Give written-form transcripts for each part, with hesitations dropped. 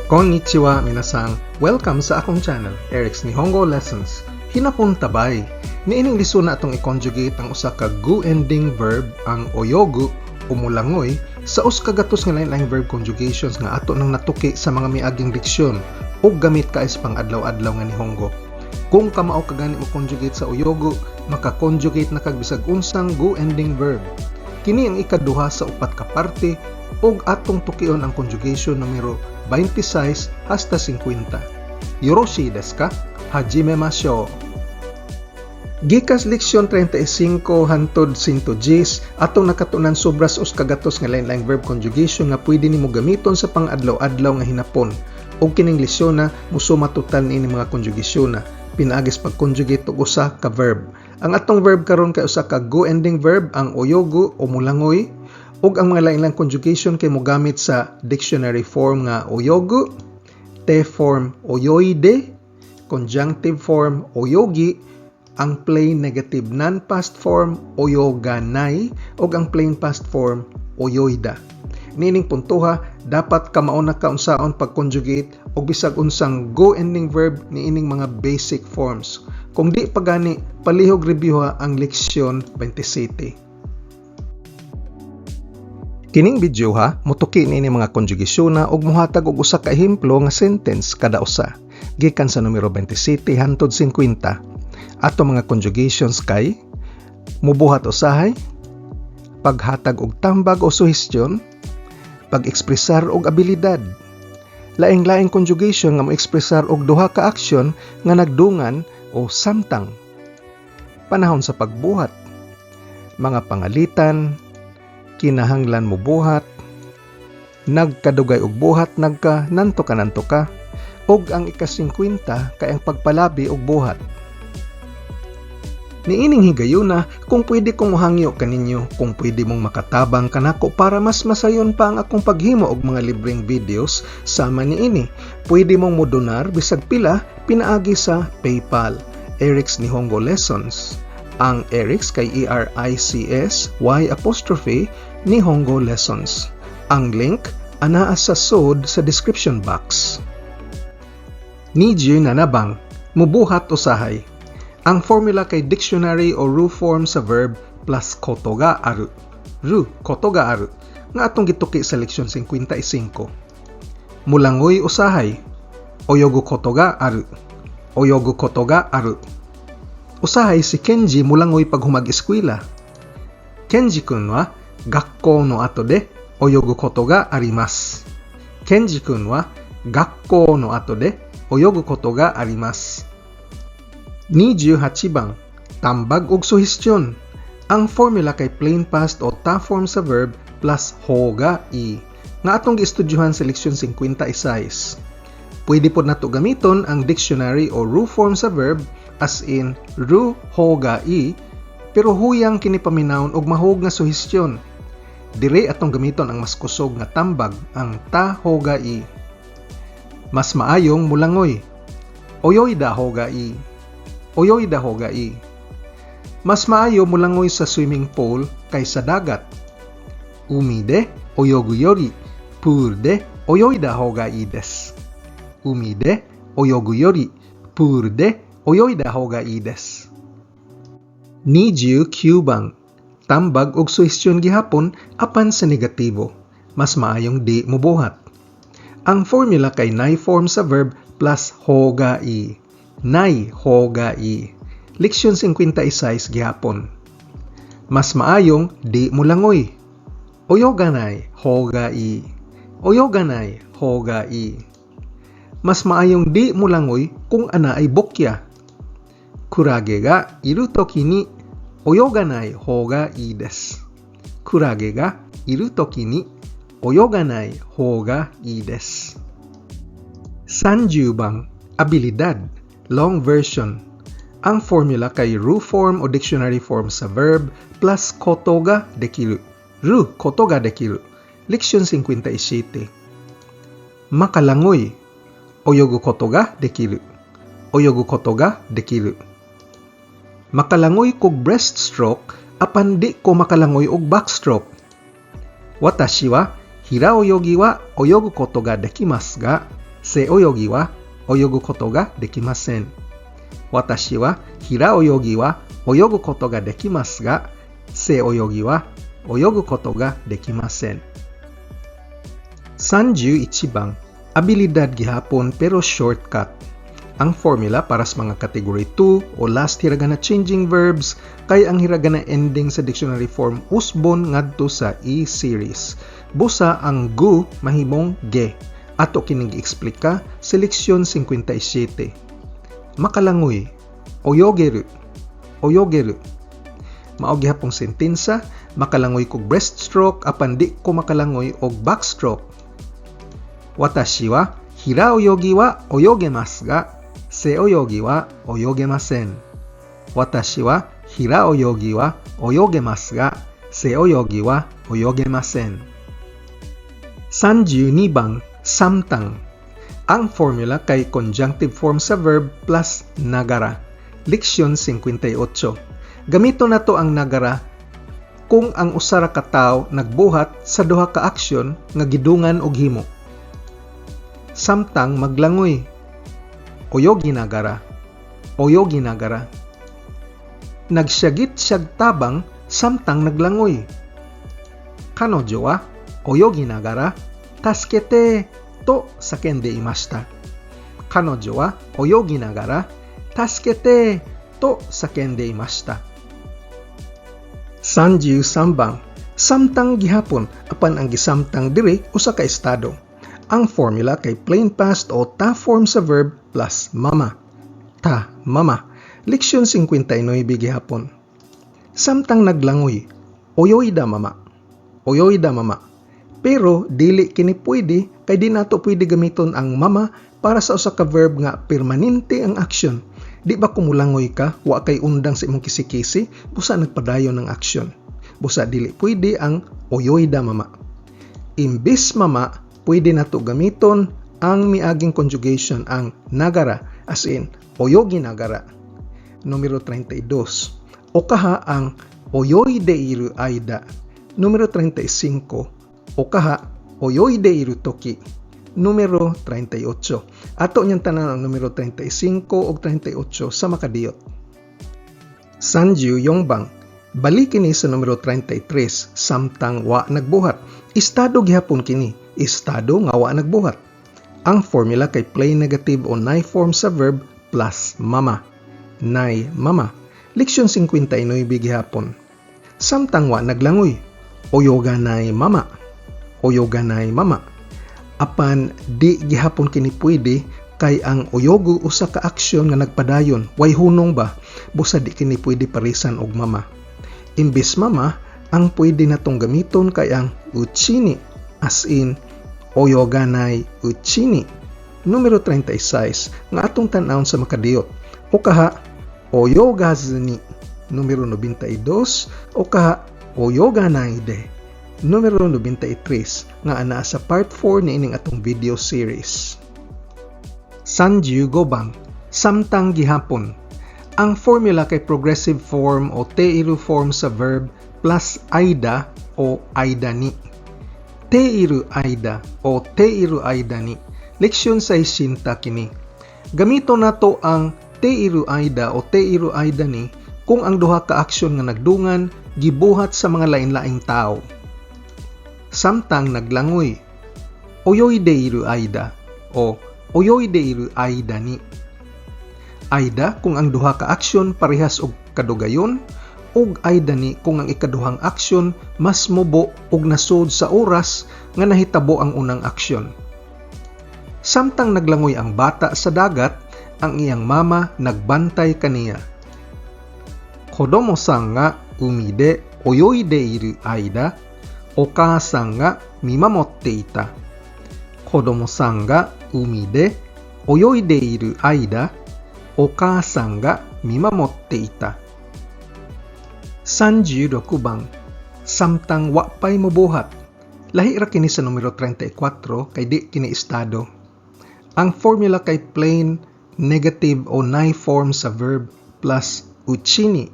Konnichiwa, minasan. Welcome sa akong channel, Eric's Nihongo Lessons. Hinapon tabay. Niining lesson na atong i-conjugate ang usa ka gu-ending verb, ang oyogu o mulangoy, sa usa ka gatos nga lain-laing verb conjugations nga ato nang natuki sa mga miaging leksyon ug gamit kaayo sa pang-adlaw-adlaw nga Nihongo. Kung kamao ka gani mo conjugate sa oyogu, maka-conjugate na kag bisag unsang gu-ending verb. Kini ang ikaduha sa upat ka parte ug atong tukion ang conjugation numero 26 hasta 50. Yoroshii desu ka? Hajimemashou. Gikas leksyon 35 hantod 110, atong nakatunan sobra sa usa ka gatos nga lain-laing verb conjugation nga pwede nimo gamiton sa pang-adlaw-adlaw nga hinapon. Ug kining leksyon na musuma total niini mga conjugation na pinaagi sa pag-conjugate og usa ka verb. Ang atong verb karon kay usa ka gu-ending verb, ang oyogu o mulangoy, ug ang mga lain-laing conjugation kay mogamit sa dictionary form nga oyogu, te form oyoide, conjunctive form oyogi, ang plain negative non-past form oyoganai, ug ang plain past form oyoida. Niining puntuha, dapat kamao na ka unsaon pag-conjugate og bisag unsang gu-ending verb niining mga basic forms. Kung di pa gani, palihog reviewha ang leksyon 27. Kining video ha, mutuki niini mga conjugation na ug muhatag og usa ka ehemplo nga sentence kada usa gikan sa numero 27 hantod 50. Ato mga conjugations kay mubuhat usahay, paghatag og tambag o suhestyon, pag-ekspresar og abilidad. Laing-laing conjugation nga mo-ekspresar og duha ka aksyon nga nagdungan o samtang. Panahon sa pagbuhat, mga pangalitan, kinahanglan mo buhat, nagkadugay og buhat, nagka nanto ka nanto ka, ug ang ika-50 kay ang pagpalabi og buhat. Niining higayuna, kung pwede kong mohangyo kaninyo kung pwede mong makatabang kanako para mas masayon pa ang akong paghimo og mga libreng videos sama niini. Pwede mong modonar bisag pila pinaagi sa PayPal, Eric's Nihongo Lessons. Ang Eric's kay Erics Y apostrophe Nihongo Lessons. Ang link anaa sa sod sa description box. 27番, mubuhat usahay. Ang formula kay dictionary o ru form sa verb plus koto ga aru. Ru, koto ga aru, nga atong gituki sa leksyon 55. Mulangoy usahay. Oyogu koto ga aru. Oyogu koto ga aru. Usahay si Kenji mulangoy pag humag eskwela. Kenji-kun wa gakkou no ato de oyogu koto ga arimasu. Kenji-kun wa gakkou no ato de oyogu koto ga arimasu. 28番, tambag og suhestyon. Ang formula kay plain past o ta form sa verb plus ho ga ii nga atong giestudyohan sa leksyon 56. Pwede pod nato gamiton ang dictionary o ru form sa verb, as in ru ho ga ii, pero huyang kini paminawon og mahug nga suhestyon. Dire atong gamiton ang mas kusog nga tambag, ang ta ho ga ii. Mas maayong mulangoy. Oyoida ho ga ii. Oyoida ho ga ii. Mas maayo mulangoy sa swimming pool kaysa dagat. Umi de oyogu yori pool de oyoida ho ga ii desu. Umi de oyogu yori pool de oyoida ho ga ii desu. 29番, tambag og suhestyon gihapon apan sa negatibo. Mas maayong di mobuhat. Ang formula kay nai form sa verb plus ho ga ii. Nai ho ga ii. Leksyon 56 gihapon. Mas maayong di mulangoy. Oyoganai ho ga ii. Oyoganai ho ga ii. Mas maayong di mulangoy kung anaay bokya. Kurage ga iru toki ni oyoganai ho ga ii desu. Kurage ga iru toki ni oyoganai ho ga ii desu. 30番, abilidad, long version. Ang formula kay ru form o dictionary form sa verb plus koto ga dekiru. Ru koto ga dekiru. Leksyon 57. Makalangoy. Oyogu koto ga dekiru. Oyogu koto ga dekiru. Makalangoy kog breaststroke apan di ko makalangoy og backstroke. Watashi wa hiraoyogi wa oyogu koto ga dekimasu ga 背泳ぎは泳ぐことができません。私は平泳ぎは泳ぐことができますが、背泳ぎは泳ぐことができません。31 bang, abilidad gihapon pero shortcut. Ang formula para sa mga category 2 o last hiragana changing verbs kay ang hiragana ending sa dictionary form usbon ngadto sa E series. Busa ang gu mahimong ge. Ato kining giexplika sa leksyon 57. Makalangoy, 泳げる, 泳げる. Mao gihapong sentensa, makalangoy kog breaststroke apan di ko makalangoy og backstroke. 私は平泳ぎは泳げますが、背泳ぎは泳げません。私は平泳ぎは泳げますが、背泳ぎは泳げません。32 bang, samtang. Ang formula kay conjunctive form sa verb plus ながら. Leksyon 58. Gamito nato ang ながら kung ang usa ra ka tawo nagbuhat sa duha ka aksyon nga gidungan og himo. Samtang maglangoy, 泳ぎながら, 泳ぎながら. Nagsyagit siyag tabang samtang naglangoy. 彼女は泳ぎながら助けてと叫んでいました。彼女は泳ぎながら助けてと叫んでいました。33 bang, samtang gihapon apan ang gisamtang diri usa ka estado. Ang formula kay plain past o ta form sa verb plus まま. たまま. Leksyon 59 gihapon. Samtang naglangoy, 泳いだまま. 泳いだまま. Pero dili kini pwede kay di nato pwede gamiton ang まま para sa usa ka verb nga permanente ang action. Di ba kung mulangoy ka, wa kay undang sa imong kisikisi, busa nagpadayon ang action. Busa dili pwede ang 泳いだまま. Imbis まま, pwede nato gamiton ang miaging conjugation, ang ながら, as in 泳ぎながら. Numero 32. O kaha ang 泳いでいる間. Numero 35. O kaha 泳いでいる時. Numero 38. Ato niyang tanan ang numero 35 ug 38 sa makadiyot. 34 bang, balik kini sa numero 33, samtang wa nagbuhat. Estado gihapon kini, estado nga wa nagbuhat. Ang formula kay plain negative o ない form sa verb plus まま. ないまま. Leksyon 59 gihapon. Samtang wa naglangoy, 泳がないまま. 泳がないまま. Apan di gihapon kini pwede kay ang 泳ぐ usa ka aksyon nga nagpadayon, way hunong ba, busa di kini pwede parisan og まま. Imbis まま, ang pwede natong gamiton kay ang うちに, as in 泳がないうちに. Numero 36 nga atong tan-awon sa makadiyot. O kaha 泳がずに. Numero 92 o kaha 泳がないで. Numero 93 nga anaa sa part 4 niining atong video series. 35 bang, samtang gihapon. Ang formula kay progressive form o ている form sa verb plus 間 o 間に. ている間 o ている間に. Leksyon 60 kini. Gamito nato ang ている間 o ている間に kung ang duha ka aksyon nga nagdungan gibuhat sa mga lain-laing tao. Samtang naglangoy, 泳いでいる間 o 泳いでいる間に. 間 kung ang duha ka aksyon parehas og kadugayon ug 間に kung ang ikaduhang aksyon mas mubo ug nasud sa oras nga nahitabo ang unang aksyon. Samtang naglangoy ang bata sa dagat, ang iyang mama nagbantay kaniya. 子供さんが海で泳いでいる間、お母さんが見守っていた。子供さんが海で泳いでいる間、お母さんが見守っていた。36 bang, samtang wa pay mobuhat. Lahi ra kini sa numero 34 kay di kini estado. Ang formula kay plain negative o ない form sa verb plus うちに.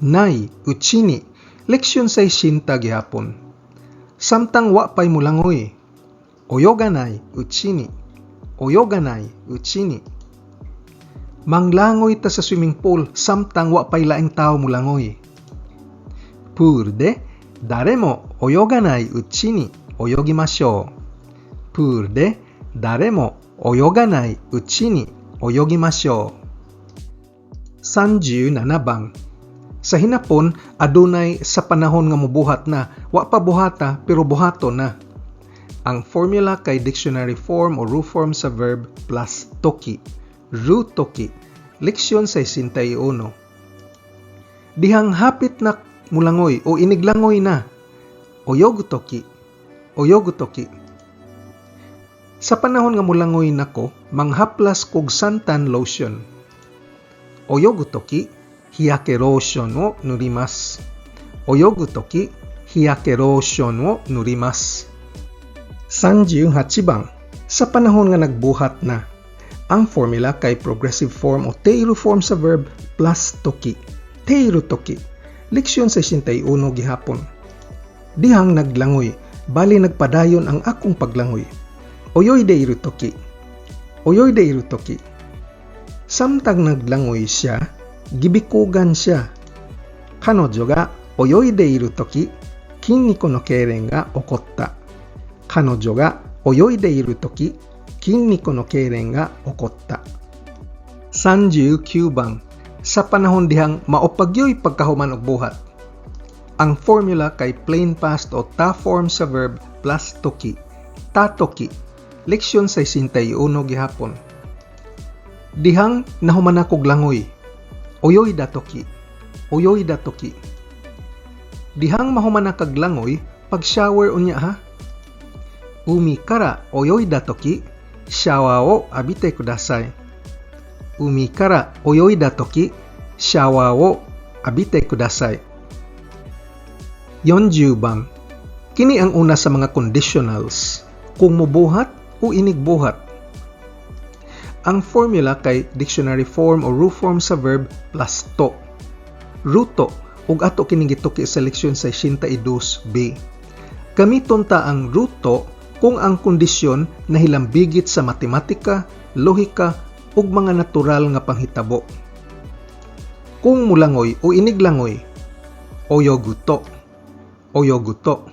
ないうちに. Leksyon 60 gihapon. Samtang wa pay mulangoy, 泳がないうちに. Oyoganai uchi ni. Manglangoy ta sa swimming pool samtang wa pay laing tawo mulangoy. プールで誰も泳がないうちに泳ぎましょう。プールで誰も泳がないうちに泳ぎましょう。37 bang. Sa hinapon, adunay sa panahon nga mubuhat na, wa pa buhata pero buhato na. Ang formula kay dictionary form o る form sa verb plus 時. る時. Leksyon 61. Dihang hapit na mulangoy o iniglangoy na. 泳ぐ時. 泳ぐ時. Sa panahon nga mulangoy nako, manghaplas kog suntan lotion. 泳ぐ時、日焼けローションを塗ります。泳ぐ時、日焼けローションを塗ります。38 bang. Sa panahon nga nagbuhat na. Ang formula kay progressive form o ている form sa verb plus 時. ている時. Leksyon 61 gihapon. Dihang naglangoy, bali nagpadayon ang akong paglangoy. 泳いでいる時. 泳いでいる時. Samtang naglangoy siya, gibikugan siya. 彼女が泳いでいる時、筋肉の痙攣が起こった。彼女が泳いでいる時、筋肉の痙攣が起こった。39 bang. Sa panahon dihang mao pa gyoy pagkahuman og buhat. Ang formula kay plain past o た form sa verb plus 時. た時. Leksyon 61 gihapon. Dihang nahuman na kog langoy. 泳いだ時. 泳いだ時. Dihang mahuman na kag langoy, pag-shower unya ha. 海から泳いだ時、シャワーを浴びてください。海から泳いだ時、シャワーを浴びてください。40 bang. Kini ang una sa mga conditionals. Kung mubuhat o inigbuhat. Ang formula kay dictionary form o る form sa verb plus と. ると ug ato kining gituki sa leksyon 62b. Gamiton ta ang ると kung ang kondisyon nahilambigit sa matematika, lohika ug mga natural nga panghitabo. Kung mulangoy o iniglangoy, 泳ぐと, 泳ぐと.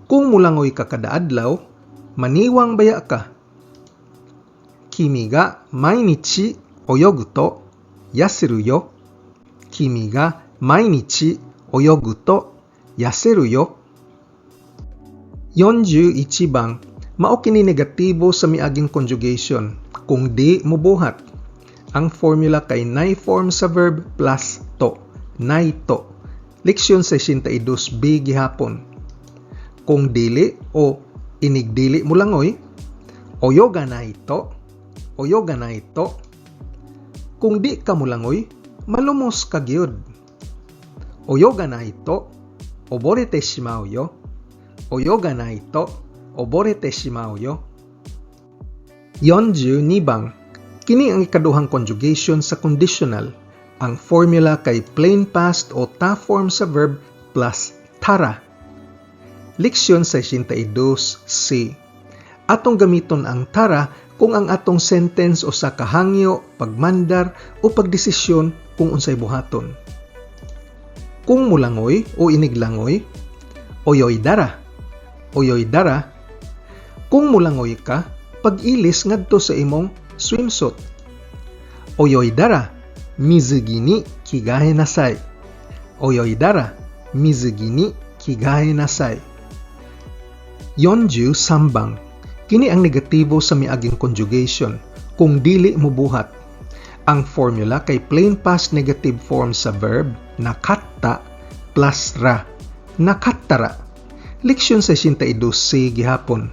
Kung mulangoy ka kada adlaw, maniwang baya ka. 君が毎日泳ぐと痩せるよ。君が毎日泳ぐと痩せるよ。41 bang. Mao kini negatibo sa miaging conjugation kung di mubuhat. Ang formula kay ない form sa verb plus と. ないと. Leksyon 62b gihapon. Kung dili o inigdili mulangoy, 泳がないと, 泳がないと. Kung di ka mulangoy, malumos ka gyud. 泳がないと溺れてしまうよ。泳がないと溺れてしまうよ。42 bang. Kini ang ikaduhang conjugation sa conditional. Ang formula kay plain past o た form sa verb plus たら. Leksyon 62c. Atong gamiton ang たら kung ang atong sentence usa ka hangyo, pagmandar o pagdesisyon kung unsay buhaton. Kung mulangoy o iniglangoy, 泳いだら, 泳いだら. Kung mulangoy ka, pag-ilis ngadto sa imong swimsuit. 泳いだら、水着に着替えなさい。泳いだら、水着に着替えなさい。43 bang. Kini ang negatibo sa miaging conjugation kung dili mubuhat. Ang formula kay plain past negative form sa verb なかった plus ら. なかったら. Leksyon 62c gihapon.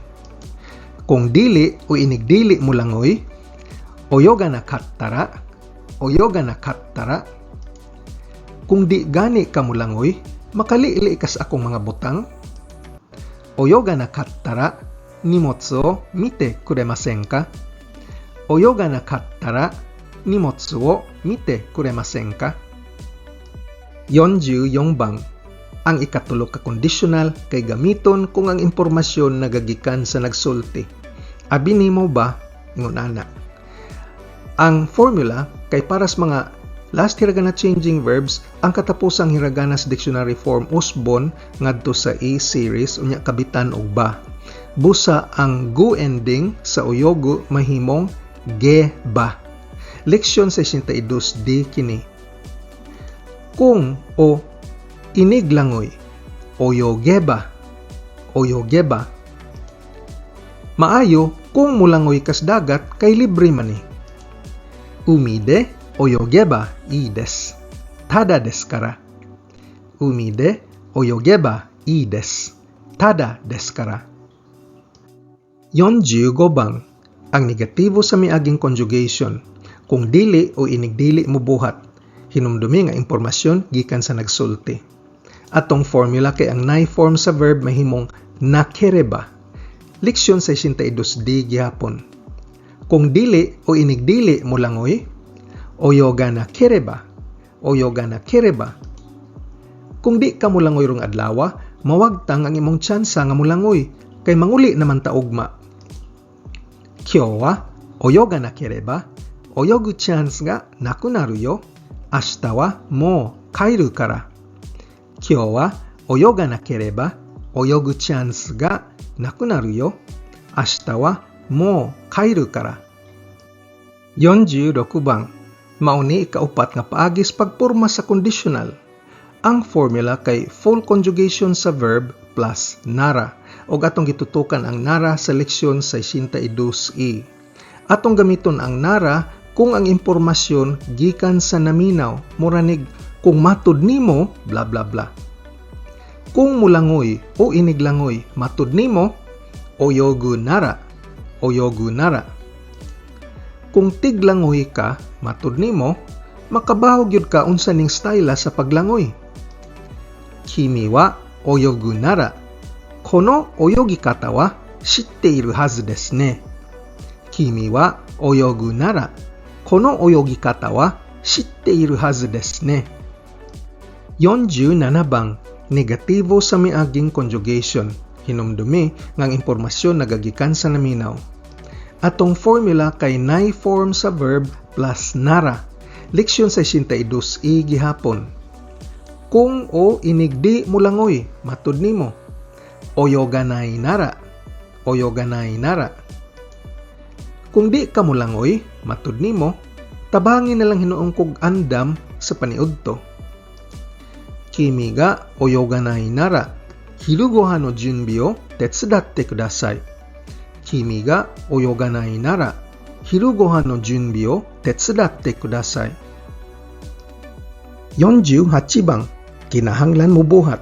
Kung dili o inigdili mulangoy, 泳がなかったら, 泳がなかったら. Kung di gani ka mulangoy, makalili kas akong mga butang. 泳がなかったら、荷物を見てくれませんか。泳がなかったら、荷物を見てくれませんか。44 bang. Ang ikatulo ka conditional kay gamiton kung ang impormasyon nagagikan sa nagsulti. Abi nimo ba? Ingon ana. Ang formula kay para sa mga last hiragana changing verbs, ang katapusang hiragana sa dictionary form usbon ngadto sa E series unya kabitan og ba. Busa ang gu ending sa oyogu mahimong ge ba. Leksyon 62D kini. Kung o iniglangoy, oyogeba, oyogeba. Maayo kung mulangoy kas dagat kay libre man ni. 海で泳げばいいです。ただですから。海で泳げばいいです。ただですから。45 番 ang negatibo sa miaging conjugation. Kung dili o inigdili mo buhat, hinumdumi nga impormasyon gikan sa nagsulti. Atong formula kay ang ない form sa verb mahimong なければ. Leksyon 62D gihapon. Kung dili o inigdili mo langoy, 泳がなければ, 泳がなければ. Kung di ka mulangoy rong adlaw, mawagtang ang imong tsansa nga mulangoy kay manguli naman ta ugma. 今日は泳がなければ泳ぐチャンスがなくなるよ。明日はもう帰るから。今日は泳がなければ泳ぐチャンスがなくなるよ。明日はもう帰るから。46 番 mao ni ikaupat nga paagi sa pagporma sa conditional. Ang formula kay full conjugation sa verb plus なら ug atong gitutukan ang なら sa leksyon 62E. Atong gamiton ang なら kung ang impormasyon gikan sa naminaw, mura nig kung matud nimo bla bla bla. Kung mulangoy o iniglangoy, matud nimo, 泳ぐなら, 泳ぐなら. Kung tiglangoy ka, matud nimo, makabaho gyud ka unsa ning style sa paglangoy. 君は泳ぐならこの泳ぎ方は知っているはずですね。君は泳ぐならこの泳ぎ方は知っているはずですね。47 番 negatibo sa miaging conjugation. Hinumdumi nga ang impormasyon nagagikan sa naminaw. Atong formula kay ない form sa verb plus なら. Leksyon 62E gihapon. Kung o inigdi mulangoy, matud nimo. 泳がないなら. 泳がないなら. Kung di ka mulangoy, matud nimo, tabangi na lang hinuon kog andam sa paniudto. 君が泳がないなら、昼ご飯の準備を手伝ってください。君が泳がないなら、昼ご飯の準備を手伝ってください。48 番 kinahanglan mo buhat.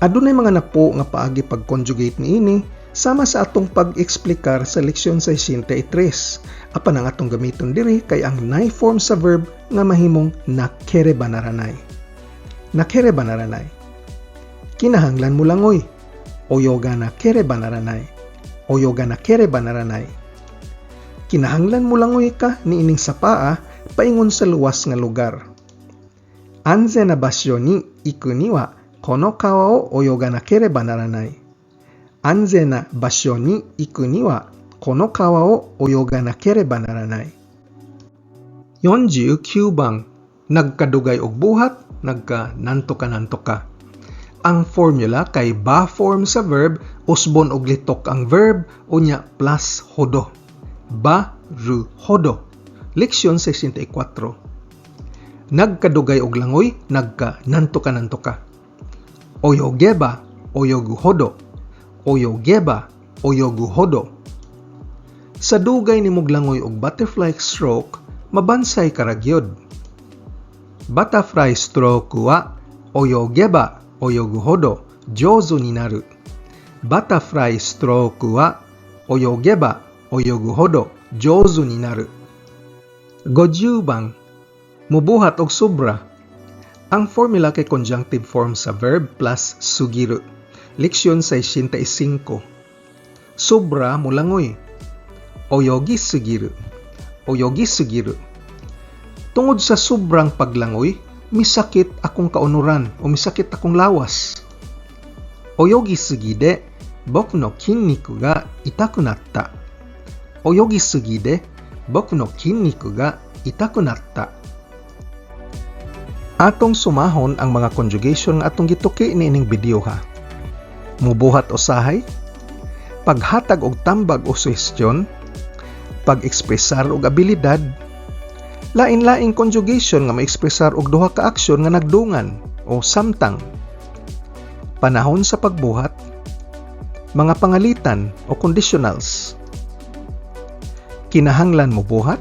Adunay mga napo nga paagi pag-conjugate niini sama sa atong pag-eksplikar sa leksyon 63. Apan ang atong gamiton diri kay ang ない form sa verb nga mahimong なければならない. なければならない. Kinahanglan mo langoy. 泳がなければならない. 泳がなければならない. Kinahanglan mo langoy ka niining sapaa paingon sa luwas nga lugar. 安全な場所に行くにはこの川を泳がなければならない。安全な場所に行くにはこの川を泳がなければならない。49 番 nagkadugay og buhat, nagka なんとかなんとか. Ang formula kay ba form sa verb, usbon og litok ang verb, unya plus ほど. ば, る, ほど. Leksyon 64. Nagkadugay og langoy, nagka なんとかなんとか. 泳げば泳ぐほど. 泳げば泳ぐほど. Sa dugay nimog langoy og butterfly stroke, mabansay ka ra gyud. バタフライストロークは泳げば泳ぐほど上手になる。バタフライストロークは泳げば泳ぐほど上手になる。50 番 mubuhat og sobra. Ang formula kay conjunctive form sa verb plus すぎる. Leksyon 65. Sobra mulangoy. 泳ぎすぎる. 泳ぎすぎる. Tungod sa sobrang paglangoy, misakit akong kaunuran o misakit akong lawas. 泳ぎすぎで僕の筋肉が痛くなった。Oyogi sugi de boku no kinniku ga itaku natta. Atong sumahon ang mga conjugation nga atong gituki niining video ha. Mubuhat usahay, paghatag og tambag o suhestyon, pag-ekspresar og abilidad, lain-laing conjugation nga maekspresar og duha ka aksyon nga nagdungan o samtang, panahon sa pagbuhat, mga pangalitan o conditionals, kinahanglan mo buhat,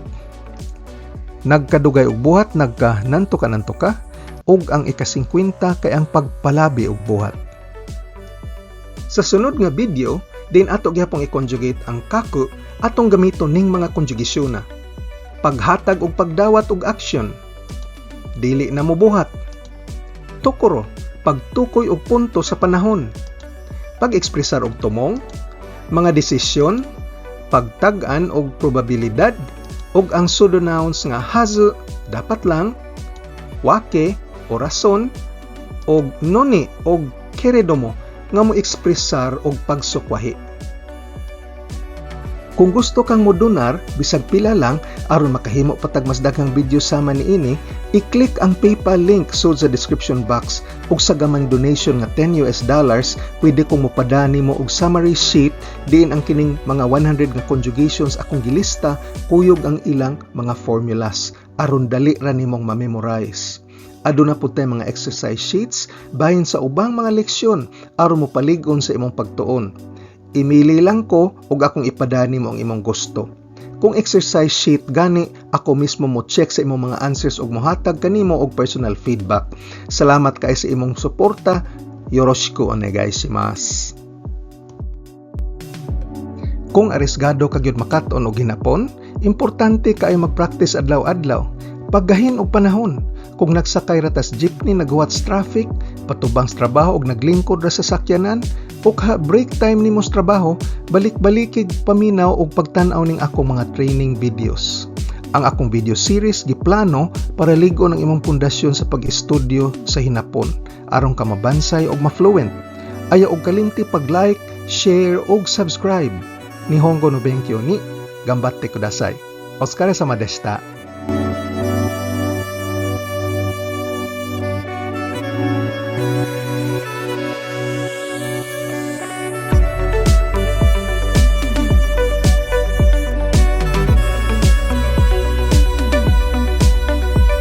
nagkadugay og buhat, nagka nanto ka nanto ka, ug ang ika-50 kay ang pagpalabi og buhat. Sa sunod nga video, din ato gihapong i-conjugate ang kaku, atong gamiton ning mga conjugasyon na. Paghatag og pagdawat og action. Dili na mobuhat. Tokoro, pagtukoy og punto sa panahon. Pag-ekspresar og tumong, mga desisyon, pagtag-an og probabilidad, ug ang pseudonouns nga hazu, dapat lang, wake o rason, og noni og keredomo nga mo ekspresar og pagsukwahi. Kung gusto kang modonar, bisag pila lang, aron makahimo pa tag mas daghang video sama niini, i-click ang PayPal link sud sa description box ug sa gamayng donation nga US$10, pwede kong mopadani mo og summary sheet diin ang kining mga 100 nga conjugations akong gilista kuyog ang ilang mga formulas aron dali ra nimong ma-memorize. Aduna pud tay mga exercise sheets bahin sa ubang mga leksyon aron mopalig-on sa imong pagtuon. Imili lang ko ug akong ipadani mo ang imong gusto. Kung exercise sheet gani, ako mismo mo check sa imong mga answers ug mohatag kanimo og personal feedback. Salamat kay sa imong suporta. Yoroshiku onegai shimasu. Kung arisgado ka gyud makat-on og hinapon, importante kaayo mag-practice adlaw-adlaw. Paggahin og panahon. Kung nagsakay ra tas jeepney naghuwat sa traffic, patubang sa trabaho og naglingkod ra sa sakyanan, o ka break time nimo sa trabaho, balik-balikig paminaw og pagtan-aw ning akong mga training videos. Ang akong video series giplano para lig-on ang imong pundasyon sa pag-estudyo sa hinapon aron ka mabansay og ma-fluent. Ayaw og kalimti pag-like, share og subscribe. Nihongo no benkyo ni ganbatte kudasai. Otsukaresama deshita.